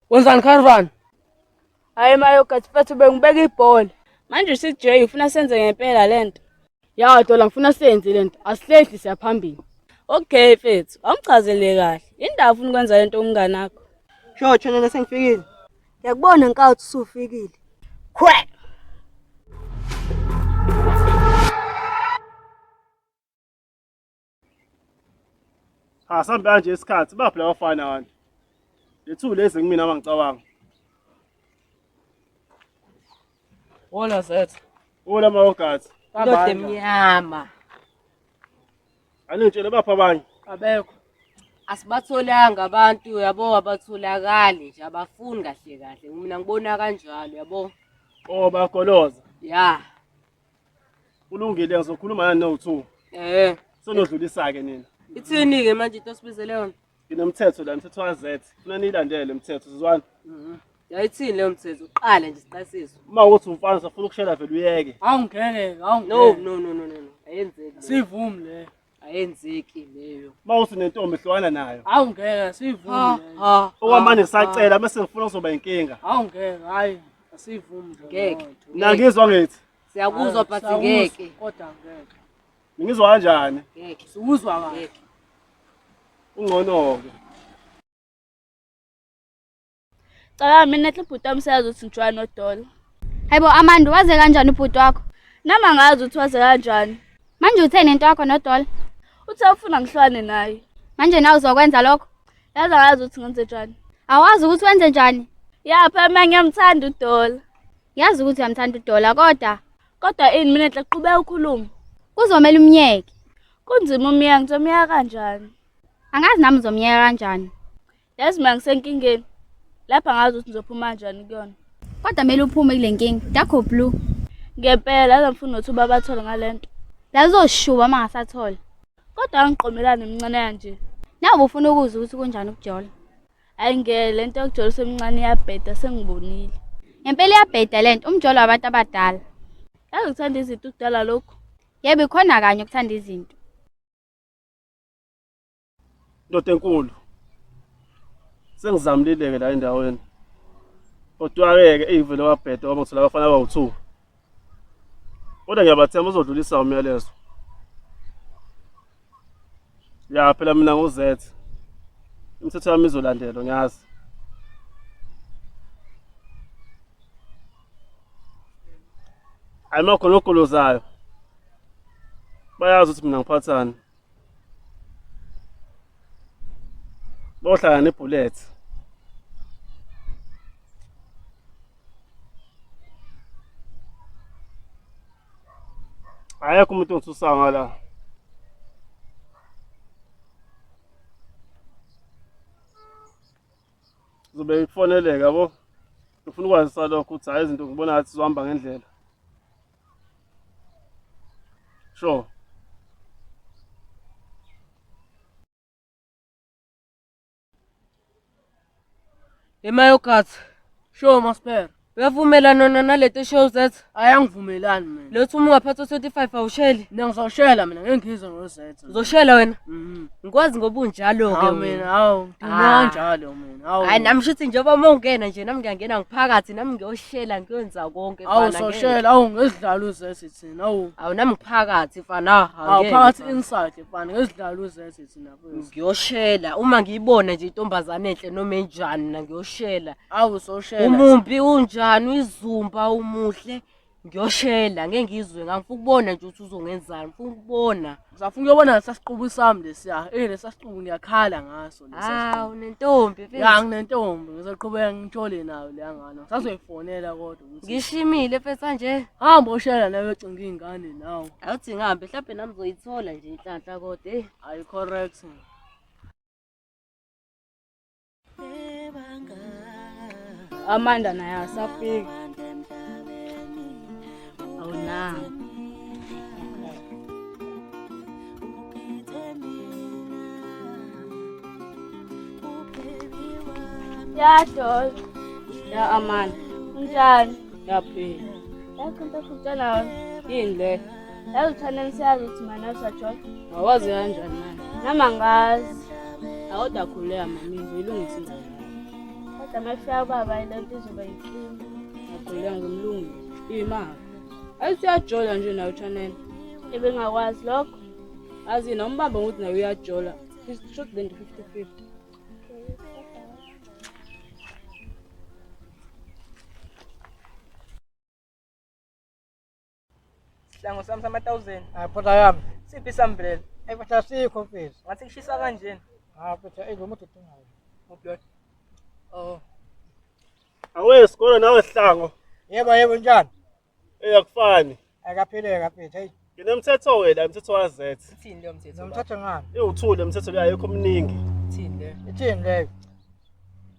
Wenzani Caravan? Hayi mayogathi mfethu bengibeka ibhola. Manje uCJ ufuna senze ngempela lento. Ya dola ngifuna senze lento. Asihlehli siyaphambili. Okay mfethu, awungichazele kahle. Indaba ufuna ukwenza lento umngane wakho. Sho tshonela sengifikile. Ngiyakubona nkathi usufikile. Khwe. Ha sambe kanje isikhathi baphi labafana kanti. Lethu lezi kumina mangicabanga. Wola zethu. Wola mawogathi. Indoda emnyama. Anitshele baphi abanye. Abekho. Asibatholanga abantu yabo abatholakali nje abafuni kahle kahle. Mina ngibona kanjalo yabo. Oh bagoloza. Ya. Kulungile ngizokhuluma nani no-2. Eh. Senodlulisa ke nina. Ithini ke manje into osibizele yona? Nginomthetho la, umthetho wa Z. Funa niyilandele umthetho, sizwana. Yayithini leyo mthetho? Uqala nje siqasiswe. Uma ukuthi umfana usafuna ukushela vele uyeke. Awungene, awungene. No, no, no, no, no. no. Ayenzeki. leyo. Sivumi le. Ayenzeki leyo. Uma uthi nentombi hlukana nayo. Awungeke, sivumi Ha le. ha. Okwamanje ngisacela bese ngifuna kuzoba inkinga. Awungeke, hayi. Asivumi nje. Ngeke. Mina ngizwa ngithi, Siyakuzwa but ngeke. Kodwa ngeke. ngizwa kanjani? Ngeke. Sikuzwa kahle. Ngeke. Ungcono ke. Cabanga mina ehle ubhuti wami seyazi ukuthi ngijwaya nodola. Hayibo Amanda waze kanjani ubhuti wakho? Nami angazi ukuthi waze kanjani. Manje utheni into yakho noDola? Uthe ufuna ngihlwane naye. Manje nawe uzokwenza lokho? Yazi angazi ukuthi ngenze njani. Awazi ukuthi wenze njani? Ya phela mina ngiyamthanda udola. Yazi ukuthi uyamthanda uDola kodwa Kodwa ini mina enhle qhubeka ukhulume. kuzomela umyeke. Kunzima umyeka ngizomyeka kanjani? Angazi nami uzomyeka kanjani. Yazi mina ngisenkingeni. Lapha angazi ukuthi ngizophuma kanjani kuyona. Kodwa kumele uphume kule nkinga. Dakho blue. Ngempela yazi angifuni nokuthi ubabathole ngale nto. La uzoshuba uma ngasathola. Kodwa angiqomelani emncane kanje. Nawe ubufuna ukuzwa ukuthi kunjani ukujola. Hayi ngeke le nto yokujola usemncane iyabheda sengibonile. Ngempela iyabheda lento, umjolo wabantu abadala. Yazi ngithanda izinto ukudala lokhu. Yebo ikhona kanye ukuthanda izinto. Ndoda enkulu. Sengizamlile ke la endaweni. Kodwa ke ke eyivele wabheda ngoba ngithola abafana abawu2. Kodwa ngiyabathemba uzodlulisa umyalezo. Ya phela mina nguZ. Imithetho yami izolandelwa ngiyazi. Hayi makhona ogolozayo. Bayazi ukuthi mina ngiphathani. Bohlala nebullet. Ayekho umuntu ongisusa ngala. Zobe ikufoneleka yabo. Ngifuna ukwazisa lokho ukuthi hayi izinto ngibona ngathi zizohamba ngendlela. Sure. Emayogathi. Sho Masper. Uyavumelana nona nalento show zethu? Ayangivumelani mina. Lethi uma ungaphatha 25 awusheli. Mina ngizoshela mina ngeke ngizwe ngozethu. Uzoshela wena? Mhm. Ngikwazi ngoba unjalo ke Hawu mina wena. hawu ngidume Ah. kanjalo mina. Hawu. Hayi nami shuthi njengoba uma ungena nje nami ngiyangena ngiphakathi nami ngiyoshela ngiyenza konke Hawu mfana, ngeke. soshela hawu ngezidlalo uzethu thina hawu. Hawu nami ngiphakathi mfana. Hawu ngeke, phakathi mfana. inside mfana ngezidlalo uzethu thina mfethu. Ngiyoshela uma ngiyibona nje intombazane enhle noma enjani mina ngiyoshela. Hawu soshela. Umumbi unjani uyizumba umuhle ngiyoshela ngeke ngizwe ngangifuna ukubona nje ukuthi uzongenzani ngifuna ukubona. Ngizafuna ukuyobona lesasiqubu sami lesiya. Eh lesasiqubu ngiyakhala ngaso lesasiqubu. Hawu nentombi mfethu. Ya nginentombi ngizoqhubeka ngithole nayo leya ngane. Ngisazoyifonela kodwa ukuthi Ngishimile mfethu nje. hamba oshela nawe cinga iy'ngane nawe. Awuthi ngihambe mhlawumbe nami ngizoyithola nje inhlanhla kodwa eh. Ayi correct. Amanda naye asafiki. Awunanga. Ya Dola. Ya Amanda. Unjani? Yaphila. Yazi into ofuna yona. Yini le? Yazi uthaneni siyazi ukuthi mina usajola. Awazi kanjani manje? Nami angazi. Awuda khuleka mami ngizoyilungisa indaba. Kodwa makufika ubaba le nto izoba yinkinga. Ngagqoka ngomlungisi. Imali. Ayithi uyajola nje nawe Chanel. Ebengakwazi lokho. Azi nombamba ngokuthi nawe uyajola. Shoot lento 50-50. Sihlangu sami sama-1000. Hayi mfana yami. Siphi isambrela? Hayi mfana asikho mfethu. Ngathi kushisa kanjena. Hayi mfethu ey lo muntu udingayo. Uphi lona? Oh. Awe sikole nawe sihlango. Yebo yebo njani? Ey akufani. Akaphileka mfethu hey. Nginemthetho-ke la imithetho ka-Z. Ithini leyo mthetho? baba? Nomthetho ngani? Iwu-two le mithetho leyo ayikho omningi. Ithini leyo? Ithini leyo?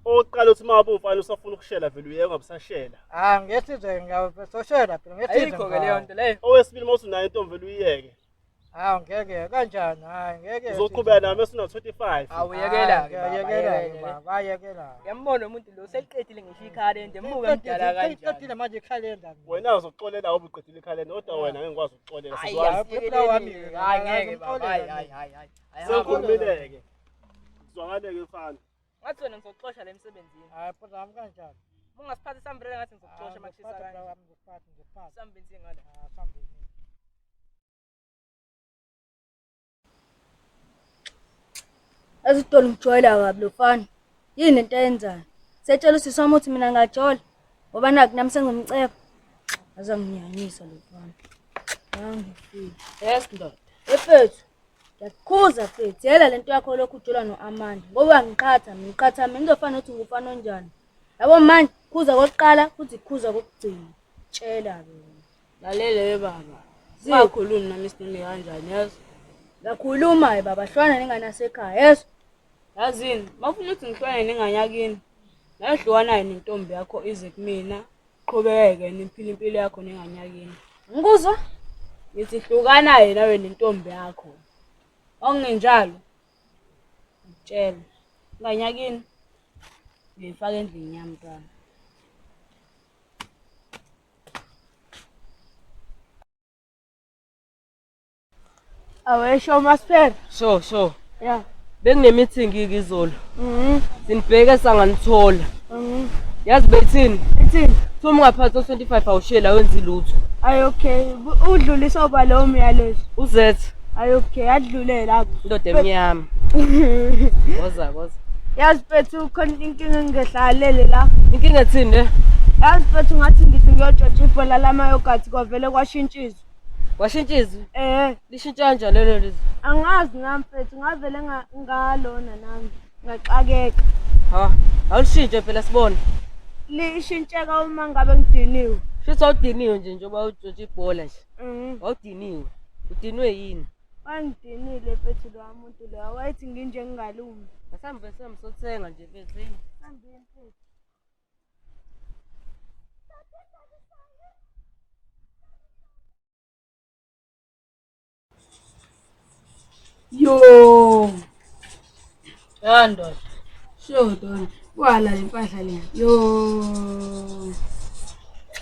Owokuqala uthi uma ngabe umfana usafuna ukushela vele uyeke ungabe usashela. Ah ngesize ngiyasoshela phela ngesize. Ayikho ke leyo nto leyo. Owesibili uma usunayo intombi vele uyiyeke. Hawu ngeke kanjani? Hayi ngeke. Uzoqhubeka nayo mese una-25. Awuyekela ke baba. Yekela yekela. baba, ayekela. Yambona umuntu lo seliqedile ngisho ikhalenda, emuka mdala kanjani. Iqedile manje ikhalenda. Wena uzoxolela ngoba uqedile ikhalenda kodwa wena ngeke ngikwazi ukuxolela. Hayi, Sizwana. asiyekeleni. Wami ke, Hayi ngeke baba. Hayi ngimxolele hayi hayi hayi. Hayi, Sengikhulumile-ke. Kuzwakale-ke mfana. Ngathi wena ngizokuxosha la emsebenzini. Hayi mfana wami kanjani? Uma ungasiphathi isambrela ngathi ngizokuxosha uma kushisa kanje. Ngizophatha ngizophatha. Sambini ngala. Ah sambini. Yazi udoli ngijwayela kabi lo mfana. Yini lento ayenzayo? Setshela usisi wami ukuthi mina ngajola. Ngoba nakhu nami sengimceba. Azanginyanyisa lo mfana. Angifile. Yes ndoda. Efethu. Ngiyakukhuza mfethu. Yela lento yakho lokhu ujola no-Amanda. Ngoba uyangiqhatha mina, uqhatha mina ngizofana nokuthi ngufana onjani. Yabo manje khuza kokuqala futhi khuza kokugcina. Tshela-ke wena. Lalele we baba. Ungakhulumi nami isinime kanjani yazi? Ngakhuluma-ke baba, hlwana nengane yasekhaya, yeso. Yazini, mawufuna ukuthi ngihlwane nengane yakini, nayohlukanayo nentombi yakho ize kumina, qhubeke niphile impilo yakho nengane yakini. Ngikuzwa? Ngithi hlukana-ke nawe nentombi yakho. Okungenjalo, ngikutshela, ingane yakini ngiyifaka endlini yami mntwana. Awesho Masphera. Sho sho. Yeah. Bekune-meeting ke izolo. Sinibheke sanganithola. Yazi bethini? Ithini? Kuthiwa uma ungaphansi ko-25 awusheli awenzi lutho. Ayi okay. Udlulisa uba lowo myalezo. Uzethe Ayi okay, adlule lapho. indoda emnyama. Woza woza. Yazi mfethu khona inkinga engehlalele la. Inkinga ethini le? Yazi mfethu ngathi ngithi ngiyojoja ibhola lamayogathi kwavele kwashintsha izwi. Washintsha izwi? Eh, Lishintsha kanjani lelo lizwi? angazi nami mfethu ngavele ngalona nami ngaxakeka. Ha, awulishintshe phela sibone. Lishintsheka uma ngabe ngidiniwe. Shuthi awudiniwe nje njengoba ujoja ibhola nje. Mhm. Awudiniwe. Udinwe yini? Wangidinile mfethu lowa muntu lowa wayethi nginje ngingalumi. Asambe samsothenga nje mfethu. Hey. Yo. Ya ndoda. Sho dona. Wala le mpahla le. Yo.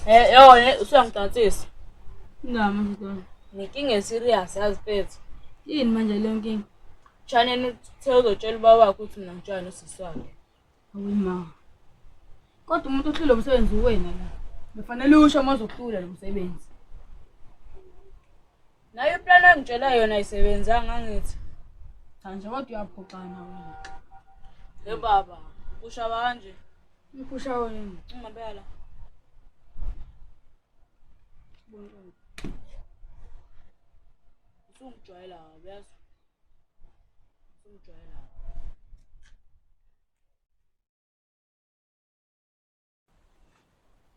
Eh yo usuyangidansisa. Indaba manje dona. Nenkinga eserious yazi mfethu. Yini manje leyo nkinga? Chaneni uthe uzotshela ubaba wakhe ukuthi mina ngitshela nosisi wakhe. Awu ma. Kodwa umuntu ohlule umsebenzi uwena la. Befanele usho uma uzohlula lo msebenzi. Nayo iplan engitshela yona ayisebenzanga angithi. Cha nje kodwa uyaphoxana wena. Ye baba, ushaba kanje. Ngiphusha wena. Ungabeka la. Usungijwayela kabi yazi. Usungijwayela.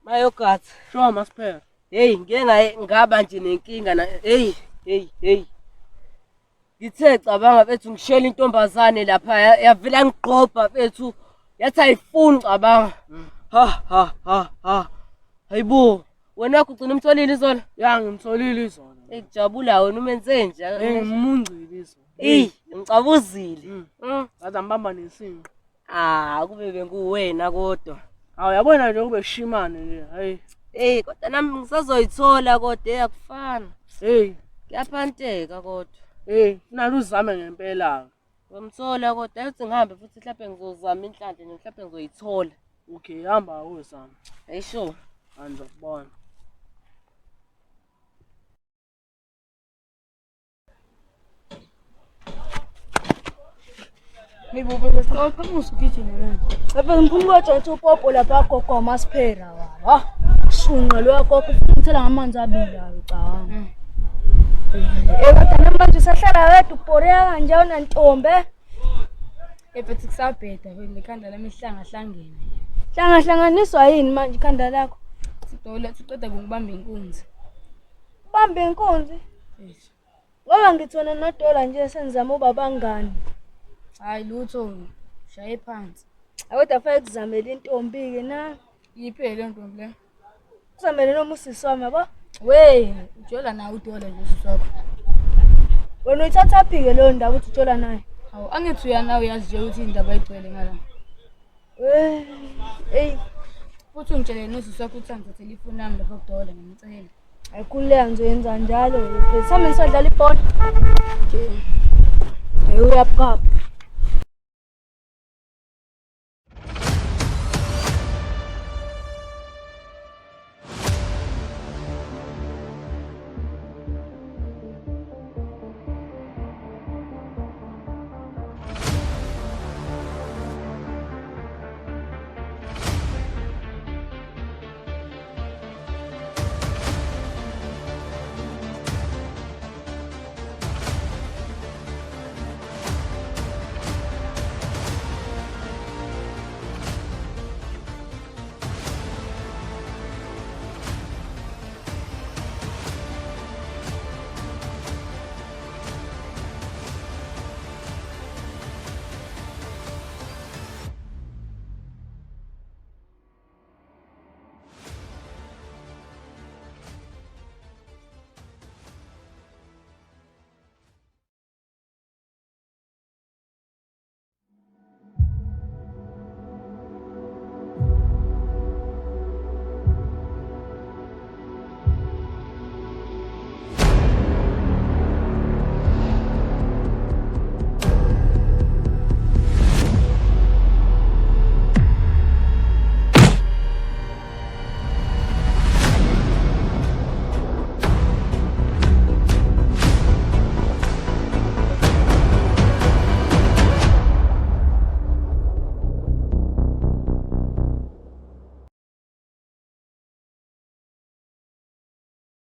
Mayogathi. Sure Masphera. Hey, ngike ngaba nje nenkinga na hey hey hey. Ngithe cabanga mfethu ngishela intombazane lapha yavela ngiqobha mfethu. Yathi ayifuni cabanga. Ha ha ha ha. Hayibo, wena wakho ugcina umtholile izolo? Ya ngimtholile izolo. Hey kujabula wena umenze nje. Ngimuncile izolo. Ey, ngicabuzile. Ngaze ngibamba nesinqa. Ah, kube benguwena kodwa. Awu yabona nje kube shimane nje. Hayi. Hey, kodwa nami ngisazoyithola kodwa eyakufana. Hey, Kuyaphanteka kodwa. hey, kunalo uzame ngempela. Ngomthola kodwa ayothi ngihambe futhi mhlawumbe ngizozama inhlanhla nje mhlawumbe ngizoyithola. Okay, hamba wesami. Hey sure. Angizokubona. Lapha ngiphuma kotshontsha upopo lapha gogo wamasiphera waba. Shunqa loya gogo ufuna ngithela ngamanzi abilayo cabanga. Eh kodwa namanje usahlala wedwa ubhoreya kanje awunantombi. Mfethu kusabheda vele ikhanda lami lihlangahlangene. Hlangahlanganiswa yini manje ikhanda lakho? Sidola siqeda ngokubamba inkunzi. Ubambe inkunzi. Ngoba ngithi wena noDola nje senizama ubabangani. Hayi lutho, shaye phansi. Kodwa fanele kuzamele intombi-ke na. Yiphi leyo ntombi leyo? Kuzamele noma usisi wami yabo. We, ujola nawe uDola nje usisi wakho. Wena uyithathaphi-ke leyo ndaba ukuthi ujola naye? Hawu, angithi uyana uyazi nje ukuthi indaba igcwele ngala. We, eyi, Futhi ungitshele nosisi wakho ukuthi angithathele ifoni yami lapha kuDola ngimcela. ayikhululeka ngizoyenza njalo. Mfethu, Sami ngisadlala ibhola. Nje. Hey uyaphapha.